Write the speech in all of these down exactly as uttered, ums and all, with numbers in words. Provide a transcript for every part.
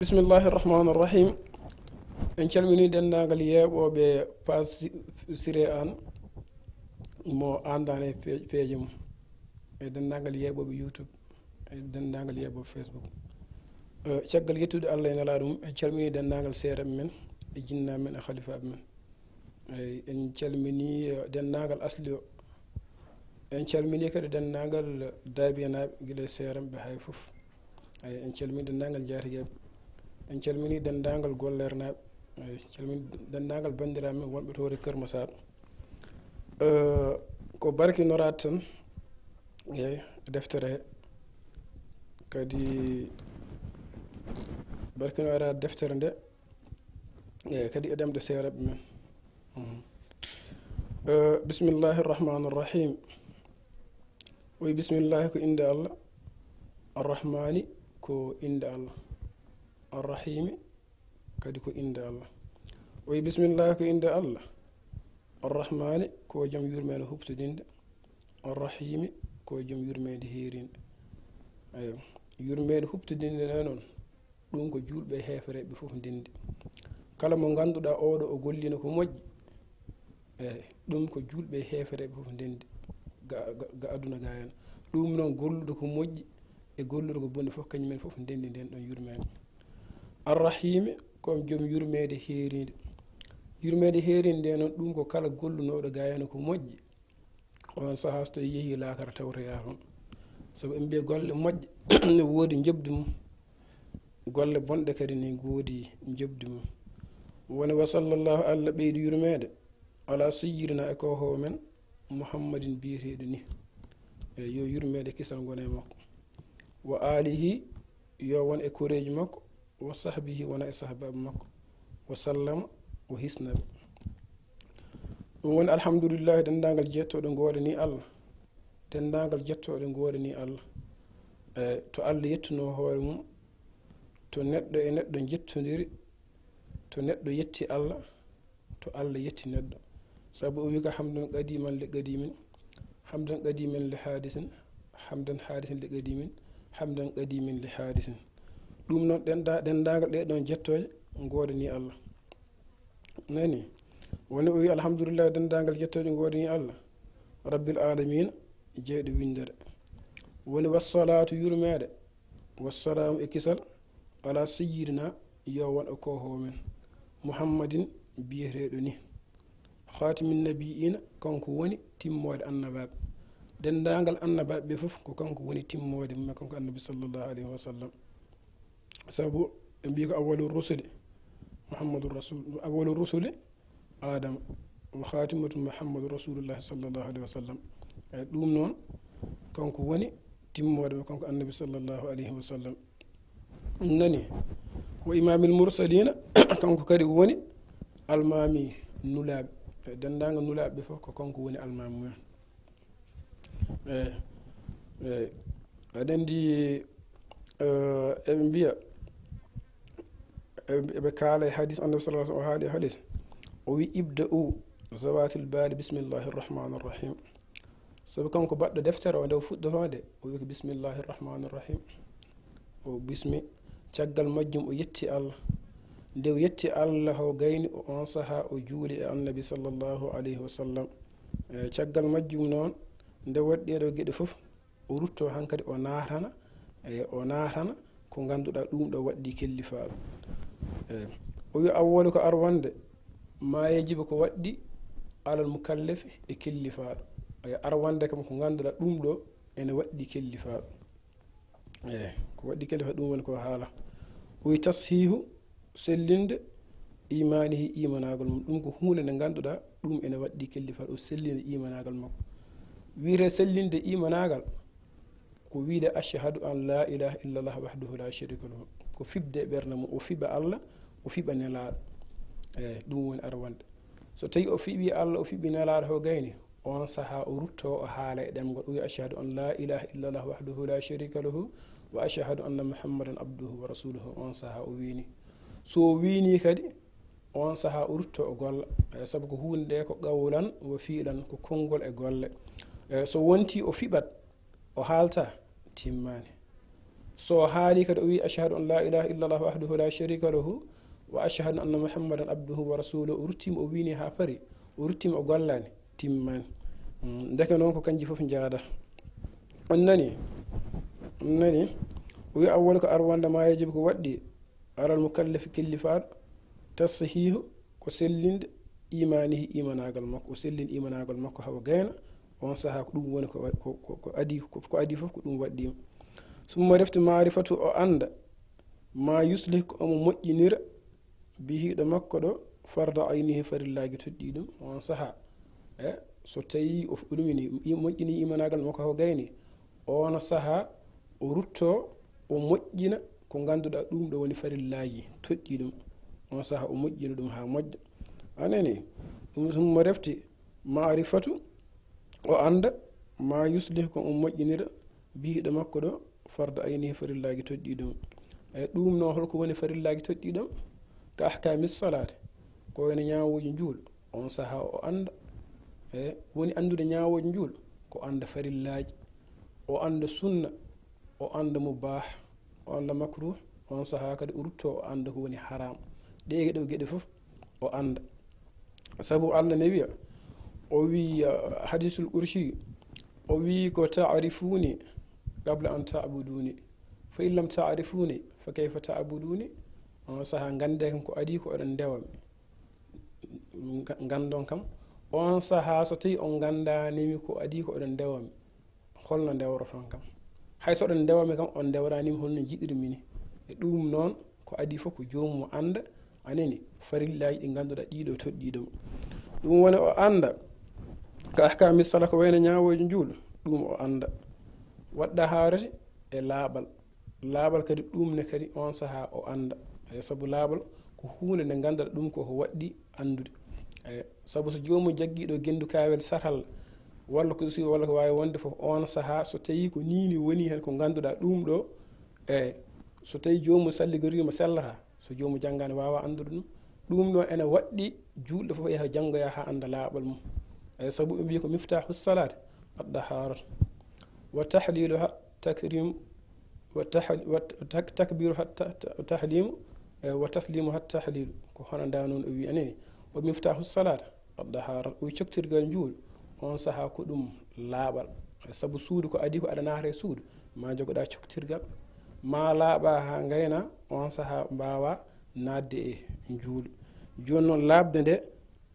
Bismillahi rahmaani rahim. En calminii denndaangal yeeɓooɓe paas Siré Aan mo Aan Daan e pe-, peeje mum, e denndaangal yeeɓooɓe YouTube, e denndaangal yeeɓooɓe Facebook. Eh, caggal yettude Allah e nelaaɗo mum, en calminii denndaangal seereeɓe men, e jinnaaɓe men, e halifaaɓe men. Eyi, en calminii, eh, denndaangal asli o. En calminii kadi denndaangal daabiyanaaɓe gila e seereeɓe ɓe hay fof. Eyi, en calminii denndaangal njaatigeeɓe. En calminii denndaangal gollernaaɓe. Eyi, en calminii denndaangal banndiraaɓe men wonɓe to wuro Kër Massar. Eh, ko barkinoraade tan, eyi, deftere he. Kadi barkinoraade deftere nde, eyi, kadi e ɗemɗe seereeɓe men. Mhm. Eh, bismillahi rahmaani rahim. Oyi, bismillahi ko innde Allah. Arrahmaani ko innde Allah. Arrahimi kadi ko innde Allah. Oyi, bismillahi ko innde Allah. Arrahmaani ko jom yurmeende huɓtodinde. Arrahimi ko jom yurmeende heerinde. Eyo, yurmeende huɓtodinde nde noon, ɗum ko juulɓe e heefereeɓe fof ndenndi. Kala mo ngannduɗaa oɗo o gollino ko moƴƴi, eyi, ɗum ko juulɓe e heefereeɓe fof ndenndi ga, ga, ga aduna ga heen. Ɗum noon, golluɗo ko moƴƴi e golluɗo ko boni fof, kañum en fof ndenndi ndeen ɗoon yurmeende. Arrahimi ko jom yurmeende heeriinde. Yurmeende heeriinde nde noon, ɗum ko kala gollunooɗo ga heen ko moƴƴi, oon sahaa so tawii yehii laakara tawtoyaa toon. Sabu en mbiya golle moƴƴe ne woodi njoɓdi mum, golle bonɗe kadi ne ngoodi njoɓdi mum. Woni wa sallallahu, Allah ɓeydi yurmeende ala sayyidina e koohoowo men Muhammadin biyeteeɗo ni. E yo yurmeende kisal ngone e makko. Wa alihi, yo won e koreeji makko. Wa sahbihi, wona e sahbaaɓe makko. Wa sallama, o hisna ɓe. Ɗum woni alhamdulillahi, denndaangal jettooɗe ngoodanii Allah. Denndaangal jettooɗe ngoodanii Allah. E to Allah yettunoo hoore mum, to neɗɗo e neɗɗo njettondiri, to neɗɗo yetti Allah, to Allah yetti neɗɗo. Sabu o wii ko hamdan qadiman li qadimin, hamdan qadimin li hadisin, hamdan hadisin li qadimin, hamdan qadimin li hadisin. Ɗum noon, ɗennda-, denndaangal ɗee ɗoon jettooje ngoodanii Allah. Nani? Woni o wii, alhamdulillahi, denndaangal jettooje ngoodanii Allah, Rabbil alamina, jeyɗo winndere. Woni wassalaatu, yurmeende, wassalaamu e kisal, ala sayyidina, yo won e koohoowo men, Muhammadin, biyeteeɗo ni, khaatimin nabiyina, kanko woni timmoode annabaaɓe. Denndaangal annabaaɓe ɓe fof, ko kanko woni timmoode mum, kanko Annabi sallallahu alayhi wa sallam. Sabu ɓe mbii ko awwalu rusuli Muhammadu Rasul, awwalu rusuli Adama, wa khatimatu Muhammadu Rasulullahi sallallahu alayhi wa sallam. E ɗum noon, kanko woni timmoode mo, kanko Annabi sallallahu alayhi wa sallam. Nani, wa imamil mursalina, kanko kadi woni almaami nulaaɓe. E denndaangal nulaaɓe ɓe fof, ko kanko woni almaami mumen. Eyi, eyi. Aɗa anndi, eh, eɓe mbiya, eɓe, eɓe kaala e hadis, Annabi sallallahu alaihi wasallam o haali e hadis, o wi, "Ibda'u zawatil bali bismillahi rahmani rahim." Sabu kanko baɗɗo deftere o, nde o fuɗɗotoo nde, o wi ko, "Bismillahi rahmani rahim." O bismi, caggal majjum o yetti Allah. Nde o yetti Allah, o gayni o, on sahaa o juuli e Annabi sallallahu alayhi wa sallam. E caggal majjum noon, nde waɗi ɗee ɗoo geɗe fof, o rutto hankadi o naatana, e o naatana ko ngannduɗaa ɗum ɗo waɗɗi kellifaaɗo. E o wi, awwalu ko arwande, ma yajibu ko waɗɗi alal mukallafi e kellifaaɗo. E arwande kam ko ngannduɗaa ɗum ɗo ene waɗɗi kellifaaɗo. Eyi, ko waɗɗi kadi ko ɗum woni ko haala. O wi, tashihu, sellinde, imanihi, imanagol mum. Ɗum ko huunde nde ngannduɗaa, ɗum ene waɗɗi kellifaaɗo, o sellina imanagol makko. Wiyete sellinde imanagal, ko wiide, "Ashhadu an la ilaha illallah wahdahu la sharika lahu." Ko fiɓde e ɓernde mum, o fiɓa Allah, o fiɓa Nelaaɗo. Eyi, ɗum woni arwande. So tawi o fiɓi Allah, o fiɓi Nelaaɗo, o gayni, on sahaa o rutto, o haala e ɗemngal, o wiya, "Ashhadu an la ilaha illallah wahdahu la sharika lahu, wa ashhadu anna Muhammadan abduhu wa rasuluhu." On sahaa o wiini. So o wiini kadi, on sahaa o rutto, o golla. Eh, sabu ko huunde nde ko qawlan wa fiilan, ko konngol e golle. Eh, so wonti o fiɓat, o haalta, timmaani. So haali kadi o wi, "Ashhadu an la ilaha illa Allah wahdahu la sharika lahu, wa ashhadu anna Muhammadan abduhu wa rasuluhu," o ruttima, o wini ha fari, o ruttima, o gollani, timmani. Mm, ndeke noon ko kanji fof njaada. On nani? On nani? O wi, "Awwal ko ar wonde ma yajibu ko waɗɗi, alal mukallafi kellifaɗo, tashihu ko sellinde imanihi imanaagal makko, o sellin imanaagal makko hawa gayna, on saha ko ɗum woni ko, ko, ko, ko adi, ko, ko adi fof ko ɗum waɗɗima. Summa refti maarifatu o annda, ma yuslih ko omo moƴƴinira, bihiɗo makko ɗo, farda aynihi farillaaji toɗɗi ɗum, on saha. E, so tawi o ɗumini, i-, moƴƴini imanaagal makko hawa gayni, on saha o rutto, o moƴƴina ko ngannduɗaa ɗum ɗo woni farillaaji toɗɗi ɗum. On saha o moƴƴina ɗum haa moƴƴa. Anani, ɗum summa refti maarifatu, o annda ma yuslih ko o moƴƴinira, bihiɗo makko ɗo, farda aynihi farillaaji toɗɗi ɗum. E ɗum noon, holko woni farillaaji toɗɗi ɗum? Ka ahkaami salaati, ko woni ñaawooji njuul, on saha o annda. E woni anndude ñaawooji njuul, ko annda farillaaji, o annda sunna, o annda mubah, o annda makruh, on saha kadi o rutto o annda ko woni haram. Ɗe geɗe, geɗe fof o annda. Sabu Allah ne wiya, o wi, uh, hadisul qudsi, o wi ko ta'rifuni qabla an ta'buduni. Fa in lam ta'rifuni, fa kayfa ta'buduni? On saha ngannde kam ko adi ko oɗon ndewa mi. Nga-, nganndon kam. On saha so tawi on nganndaani mi ko adi ko oɗon ndewa mi, holno ndewroton kam? Hay so oɗon ndewa mi kam, on ndewraani mi holno njiɗir mi ni. E ɗum noon, ko adi fof ko joomum annda, anani, farillaaji ɗi ngannduɗaa ɗiɗo toɗɗiɗo mo. Ɗum woni o annda, ka ahkaami sala ko wayno ñaawooji njuul, ɗum o annda. Waɗɗa haarati e laaɓal. Laaɓal kadi, ɗum ne kadi on saha o annda. E sabu laaɓal ko huunde nde ngannduɗaa ɗum ko ko waɗɗi anndude. E sabu so joomum jaggiiɗo genndu kaawel satal, walla ko si, walla ko waawi wonde fof, on saha so tawi ko nii ni woni heen ko ngannduɗaa ɗum ɗo, e so tawi joomum salligoriima sellataa, so joomum janngaani waawaa anndude ɗum. Ɗum ɗo ene waɗɗi juulɗo fof yaha janngoya haa annda laaɓal mum. E sabu ɓe mbiyi ko miftaahu salaati at-tahaaratu. Wa tahliiluha takrim, wa tahl-, wa tak-, takbiiruha ta-, ta-, tahliimu, e wa tasliimuha tahliilu. Ko hono ndaa noon o wi anani. Wa miftaahu salaat at-tahaara. O wi coktirgal njuul, on saha ko ɗum laaɓal. E sabu suudu ko adi ko aɗa naata e suudu, ma jogoɗaa coktirgal, ma laaɓa haa ngayna, on saha mbaawa naatde e njuulu. Jooni noon laaɓde nde,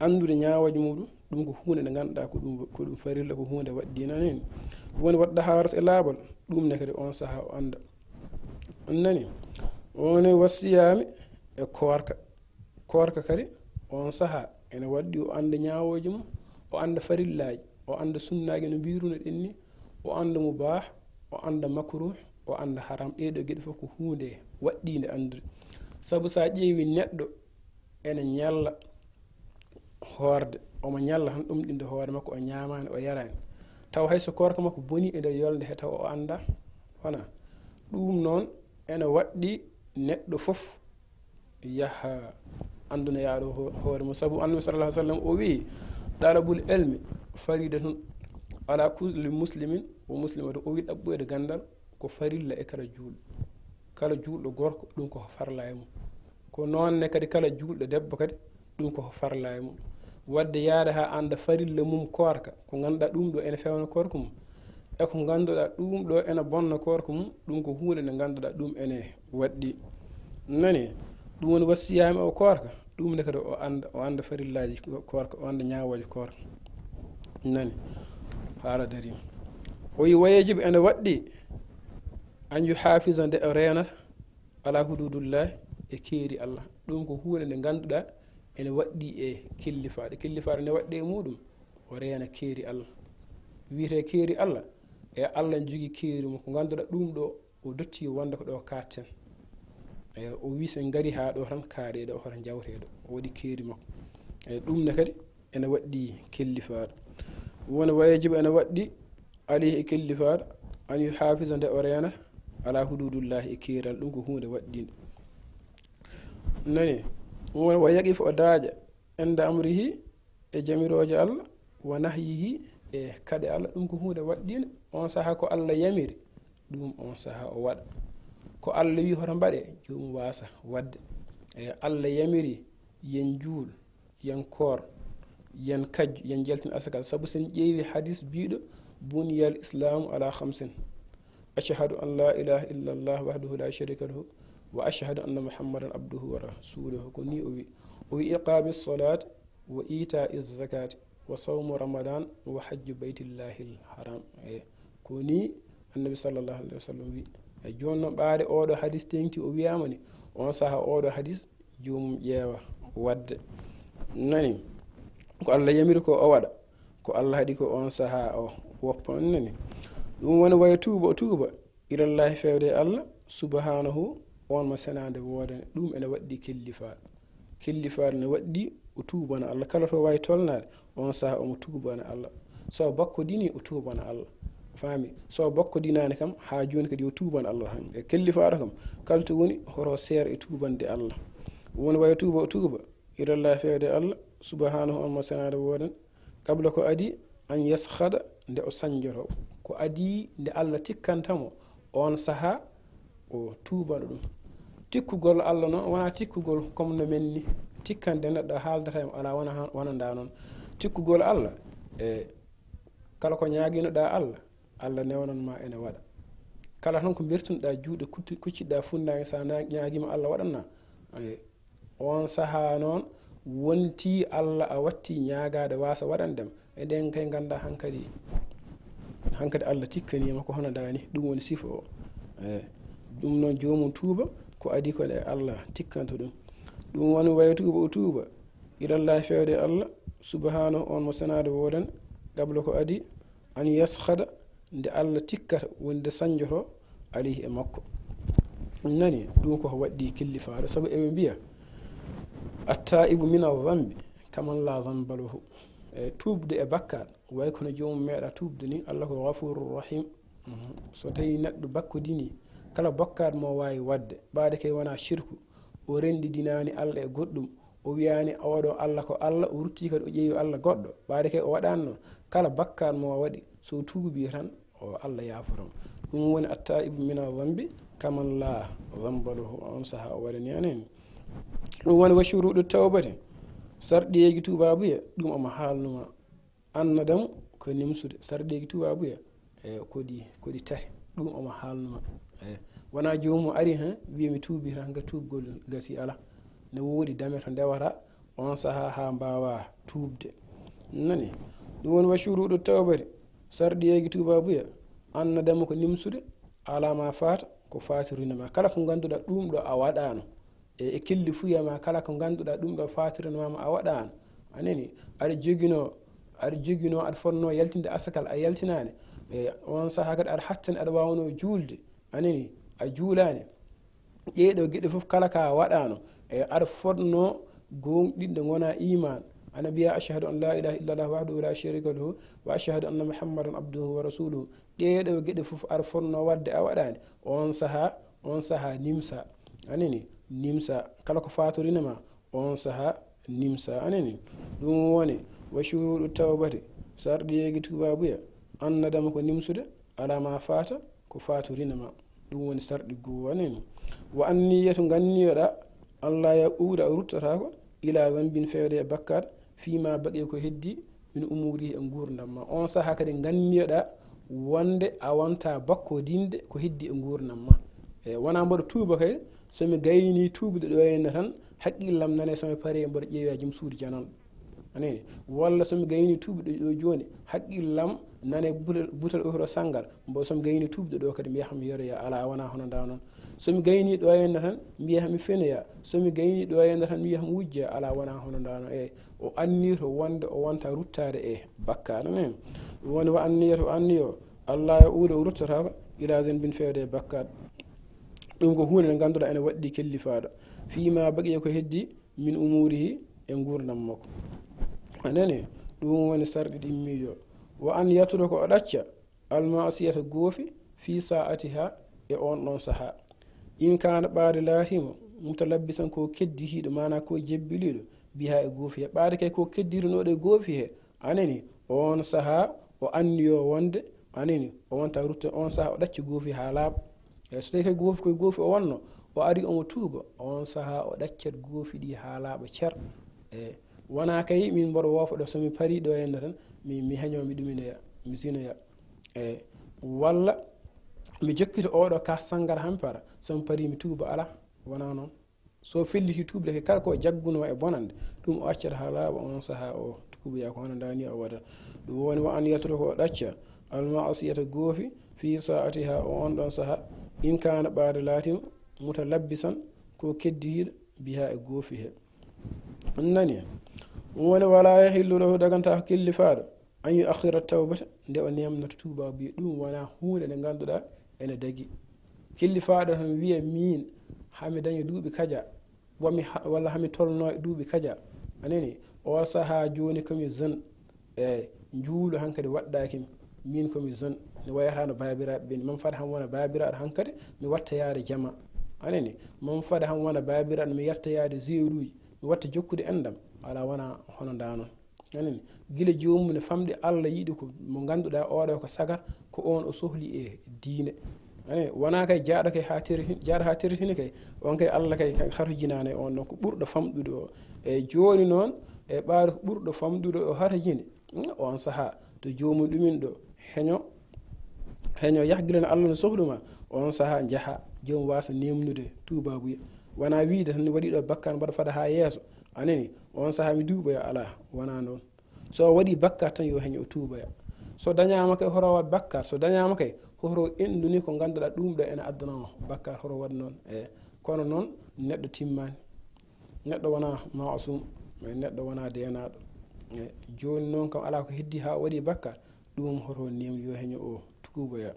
anndude ñaawooje muɗum, ɗum ko huunde nde ngannduɗaa ko ɗum, ko ɗum farilla, ko huunde waɗɗiinde heen. Woni waɗɗa haarata e laaɓal, ɗum ne kadi on saha o annda. On nani? Woni wa siyaami e koorka. Koorka kadi, on saha ene waɗɗi o annda ñaawooje mum, o annda farillaaji, o annda sunnaaji no mbiruno ɗen ni, o annda mubah, o annda makruh, o annda haram. Ɗee ɗoo geɗe fof ko huunde waɗɗiinde anndude. Sabu so a ƴeewi neɗɗo ene ñalla hoorde, omo ñalla tan ɗumɗinde hoore makko, o ñaamaani, o yaraani. Taw hay so koorka makko bonii e nder yolnde he taw o anndaa? Wonaa. Ɗum noon ene waɗɗi neɗɗo fof yaha annduna yaaɗo ho-, hoore mum. Sabu Annabi sallallahu alaihi wasallam o wiyi, "Talabul ilmi faridatun ala kulli muslimin wa muslimatin." O wiyi ɗaɓɓoyde ganndal ko farilla e kala juulɗo. Kala juulɗo gorko, ɗum ko farla e mum. Ko noon ne kadi kala juulɗo debbo kadi, ɗum ko farla e mum. Waɗde yaade haa annda farilla mum koorka, ko ngannduɗaa ɗum ɗo ene fewna koorka mum, e ko ngannduɗaa ɗum ɗo ene bonna koorka mum, ɗum ko huunde nde ngannduɗaa ɗum ene waɗɗi. Nani? Ɗum woni wa siyaami o koorka, ɗum ne kadi o annda, o annda farillaaji ko-, koorka, o annda ñaawooje koorka. Nani? Haala dariima. O wi wa yajibu ene waɗɗi an yuhafisa nde o reenata ala hududullahi e keeri Allah. Ɗum ko huunde nde ngannduɗaa ene waɗɗi e kellifaaɗo. Kellifaaɗo nde waɗɗi e muɗum, o reena keeri Allah. Wiyetee keeri Allah, e Allah ne jogii keeri mum. Ko ngannduɗaa ɗum ɗo o dotti wonde ko ɗo kaaɗten. E o wi so en ngari haa ɗo tan kaaɗee ɗo, hoto njawtee ɗo. O waɗi keeri makko. E ɗum ne kadi ene waɗɗi kellifaaɗo. Woni wa yajibu ene waɗɗi alayhi e kellifaaɗo an yuhafisa nde o reena ala hududullahi e keeral, ɗum ko huunde waɗɗinde. Nani? Woni wa yaqifu o daaƴa inda amrihi e jamirooje Allah, wa nahyihi e kaɗe Allah, ɗum ko huunde waɗɗinde. On saha ko Allah yamiri, ɗum on saha o waɗa. Ko Allah wi hoto mbaɗe, joomum waasa waɗde. E Allah yamiri yen juul, yen koor, yen kajju, yen jaltin asakal. Sabu sen ƴeewi hadis biiɗo, buniyal islaamu ala khamsin. Ashhadu an la ilaha illa Allah wahdahu la sharika lahu, wa ashhadu anna Muhammadan abduhu wa rasuluhu. Ko ni o wi. O wi iqami salat, wa ita zakat, wa sawmu ramadan, wa hajju baytillahi haram. E ko ni annabi sallallahu alaihi wasallam wi. E jooni noon ɓaade oɗo hadis teŋti o wiyama ni, on saha oɗo hadis joomum ƴeewa waɗde. Nani? Ko Allah yamiri ko o waɗa, ko Allah haɗi ko on saha o woppa, on nani? Ɗum woni waya tuuba, o tuuba ilallahi fewde e Allah subhanahu, on mo senade woodani. Ɗum ene waɗɗi kellifaare. Kellifaare ne waɗɗi o tuubana Allah. Kala to wawi tolnaade, on saha omo tuubana Allah. So bakko dini, o tuubana Allah. Faami? So bakko dinaani kam, haa jooni kadi o tuubana Allah tan. E kellifaare kam, kala to woni, hoto seer e tuubande Allah. Woni waya tuuba, o tuuba ilallahi fewde e Allah subhanahu, on mo senade woodani. Qabla ko adi, an yaskhada, nde o sañjoto. Ko adi nde Allah tikkanta mo, on saha o tuubano ɗum. Tikkugol Allah noon wona tikkugol comme no men ni tikkande neɗɗo haaldata e mo, ala wona han-, wonanda noon. Tikkugol Allah, e kala ko ñaaginoɗa Allah, Allah newanan ma ene waɗa. Kala tan ko mbertunoɗa juuɗe kutti-, kucciɗa funnaange, sa na-, ñaagima Allah waɗanna, e on saha noon wonti Allah a watti ñaagaade waasa waɗandema. Eɗen kay ngannda hankadi, hankadi Allah tikkanima ko hono dani, ɗum woni sifa o. E ɗum noon joomum tuuba, ko adi ko e Allah tikkanto ɗum. Ɗum woni waya tuuba, o tuuba ilallahi fewde e Allah subhanahu, on mo senade woodani. Qabla ko adi, an yaskhada, nde Allah tikkata, woni nde sañjoto, alayhi, e makko. Nani? Ɗum ko waɗɗi kellifaare, sabu eɓe mbiya, attaibu min azambi kaman la zamba lahu. E tuubde e bakkaat, way kono joomum meeɗa tuubde ni. Allah ko ghafurur rahim. Mhm. So tawi neɗɗo bakkodini kala bakkaat mo waawi waɗde, ɓaade kay wona shirku, o renndidinaani Allah e goɗɗum, o wiyaani oɗo Allah ko Allah, o rutti kadi o ƴeewi Allah goɗɗo, ɓaade kay o waɗaani noon. Kala bakkaat mo waɗi, so tuubi tan, o Allah yaafoto mo. Ɗum woni attaibu mina zambi kaman la zamba lahu, on saha o waɗani anen. Ɗum woni wa shuruɗu tawbati, sarɗiyeeji tuubaabuya, ɗum omo haalnuma. Annadamu ko nimsude, sarɗeeji tuubaabuya, e koɗi, koɗi tati. Ɗum omo haalnuma. E wona joomum ari hen, wiya mi tuubi tan, ga tuubgol gasi ala. Ne woodi dame to ndewata, on saha ha mbaawa tuubde. Nani? Ɗum woni wa shuruɗu tawbati, sarɗiyeeji tuubaabuya. Annadamu ko nimsude, ala ma faata, ko fatirina ma. Kala ko ngannduɗaa ɗum ɗo a waɗaano, e, e kelli fuya ma, kala ko ngannduɗaa ɗum ɗo fatirina ma a waɗaano. A nani? Aɗa joginoo, aɗa joginoo, aɗa fotnoo yaltinde asakal, a yaltinaani. E on saha kadi aɗa hattani, aɗa waawnoo juulde. A nani? A juulaani. Ɗee ɗoo geɗe fof kala ka waɗaano, e aɗa fotnoo gooŋɗinde ngonaa iimaan. Ana mbiya, ashhadu an la ilaha illallah wahdahu la sharika lahu, wa ashhadu anna Muhammadan abduhu wa rasuluhu. Ɗee ɗoo geɗe fof aɗa fotnoo waɗde a waɗaani. On saha, on saha nimsa. A nani? Nimsa. Kala ko fatorina ma, on saha nimsa. A nani? Ɗum woni wa shuruɗu tawbati, sarɗiyeeji tuubaabuya. Annadamu ko nimsude, ala ma faata, ko fatorina ma. Ɗum woni sarɗi goo. A nani? Wa anniyatu, nganniyoɗa, Allah ya uuda, o ruttataako, ila zambin, fewde e bakkaat, fima baqi, ko heddi, min umurihi, e nguurndam ma. On saha kadi nganniyoɗa wonde a wonta bakkodinde ko heddi e nguurndam ma. E wona mboɗo tuuba kay, so mi gayni tuubde ɗo henna tan, haqqillam nane so mi pari mboɗo ƴeewi jom suudu jananɗo. A nani? Walla so mi gayni tuubde ɗo jooni, haqqillam nane butel, butel ohro sanngal, mbo so mi gayni tuubde ɗo kadi mi yaha mi yoroya, ala wona hono nda noon. So mi gayni ɗo henna tan mi yaha mi fenoya, so mi gayni ɗo henna tan mi yaha mi wujja, ala wona hono nda noon. E o anniyto wonde o wonta ruttaade e bakkaat. A nani? Ɗum woni wa anniyatu, anniyo, Allah ya uuda, o ruttataako, ila zanbin, fewde e bakkaat. Ɗum ko huunde nde ngannduɗaa ene waɗɗi kellifaaɗo. Fima baqiya, ko heddi, min umurihi, e nguurndam makko. A nani? Ɗum woni sarɗi ɗimmiijo. Wa an yatruka, o ɗacca, al ma'siyata, goofi, fi sa'atiha, e on ɗon saha. In kana, ɓaade laatiima, mutalabbisan, ko kedditiiɗo, maana ko jebbiliiɗo, biha, e goofi he. Ɓaade kay ko kedditiinooɗo e goofi he, a nani, on saha o anniyo wonde, a nani, o wonta rutta, on saha o ɗacca goofi haa laaɓa. E so tawi kay goofi koye goofi o wonno, o ari omo tuuba, on sahaa o ɗaccat goofi ɗi haa laaɓa cer. E wonaa kay min mboɗo woofa ɗo, so mi parii ɗo henna tan, mi, mi heñoo, mi ɗuminoya, mi sinoya. E walla mi jokkita oɗo ka sangara hampara, so mi parii mi tuuba, alaa, wonaa noon. So felliti tuubde kay kala ko jaggunoo e bonande, ɗum o accat haa laaɓa, on sahaa o tuuboya ko hono ndaa ni o waɗata. Ɗum woni wa an yatruka o ɗacca almaasiyata goofi fii saatiha o on ɗon sahaa, in kaana ɓaade laatima mutalabbisan ko keddiiɗo biha e goofi he. On nani? Ɗum woni wala yahillu lahu daganta ko kellifaaɗo an yu akhira tawbata nde o nemnata tuuba bi ɗum wona huunde nde ngannduɗaa ene dagi. Kellifaaɗo tan wiya min hami daña duuɓi kaja, wami ha- walla hami tolno e duuɓi kaja. Anani, o sahaa jooni komi jeune, e njuulu hankadi waɗɗaaki mi, min komi jeune, ne wayata no baabiraaɓe ɓen. Man fada ham wona baabiraaɗo hankadi, mi watta yaade jama. Anani, man fada ham wona baabiraaɗo, mi yetta yaade zeeruuji, mi watta jokkude enɗam. Ala wona hono ndaa noon. Anani, gila joomum ne famɗi Allah yiɗi ko mo ngannduɗaa oɗo ko sagar, ko on o sohli e diine. Anani, wonaa kay jaaɗo kay haa tertini, jaaɗo haa tertini kay, on kay Allah kay, kay harojinaani on ɗon, ko ɓurɗo famɗude o. E jooni noon, e ɓaade ko ɓurɗo famɗude o harojini, mm, on sahaa to joomum ɗumin ɗo, heño, heño yahgilana Allah no sohlu ma, on sahaa njaha, joomum waasa nemnude tuubaabuya. Wonaa wiide tan waɗi ɗo bakkaat mbaɗa fada haa yeeso, anani, on sahaa mi duuɓoya, alaa, wonaa noon. So o waɗi bakkaat tan yo heñ o tuuboya. So dañaama kay hoto waɗ bakkaat, so dañaama kay hoto enɗuni ko ngannduɗaa ɗum ɗo ene addana o bakkaat, hoto waɗ noon. E kono noon neɗɗo timmaani. Neɗɗo wonaa maasum, mais neɗɗo wonaa deenaaɗo. E jooni noon kam alaa ko heddi haa o waɗi bakkaat, ɗum hoto nemnu yo heño o tuuboya.